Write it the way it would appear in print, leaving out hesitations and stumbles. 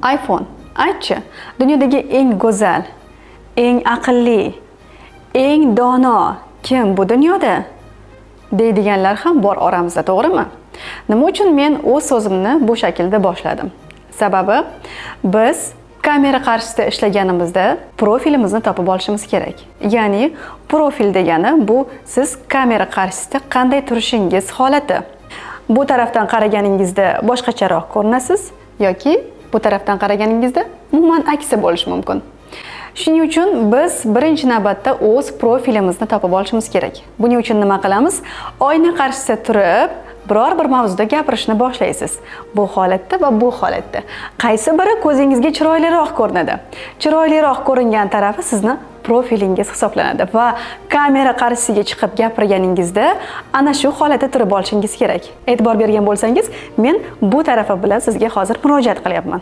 iPhone, aytchi, dunyodagi eng go'zal, eng aqlli, eng dono kim bu dunyoda, deydiganlar ham bor oramizda, to'g'rimi? Nima uchun men o'z so'zimni bu shaklda boshladim? Sababi biz kamera qarshisida ishlaganimizda profilimizni topib olishimiz kerak. Ya'ni profil degani bu siz kamera qarshisida qanday turishingiz holati. Bu tarafdan qaraganingizda boshqacharoq ko'rinasiz yoki bu tarafdan qaraganingizda umuman aksi bo'lishi mumkin. Shuning uchun biz birinchi navbatda o'z profilimizni topib olishimiz kerak. Buning uchun nima qilamiz? Oyna qarshisida turib, biror bir mavzuda gapirishni boshlaysiz. Bu holatda va bu holatda qaysi biri ko'zingizga chiroyliroq ko'rinadi? Chiroyliroq ko'ringan tarafi sizni profilingiz hisoblanadi va kamera qarshisiga chiqib gapirganingizda ana shu holatda turib olishingiz kerak. E'tibor bergan bo'lsangiz, men bu tarafi bilan sizga hozir murojaat qilyapman.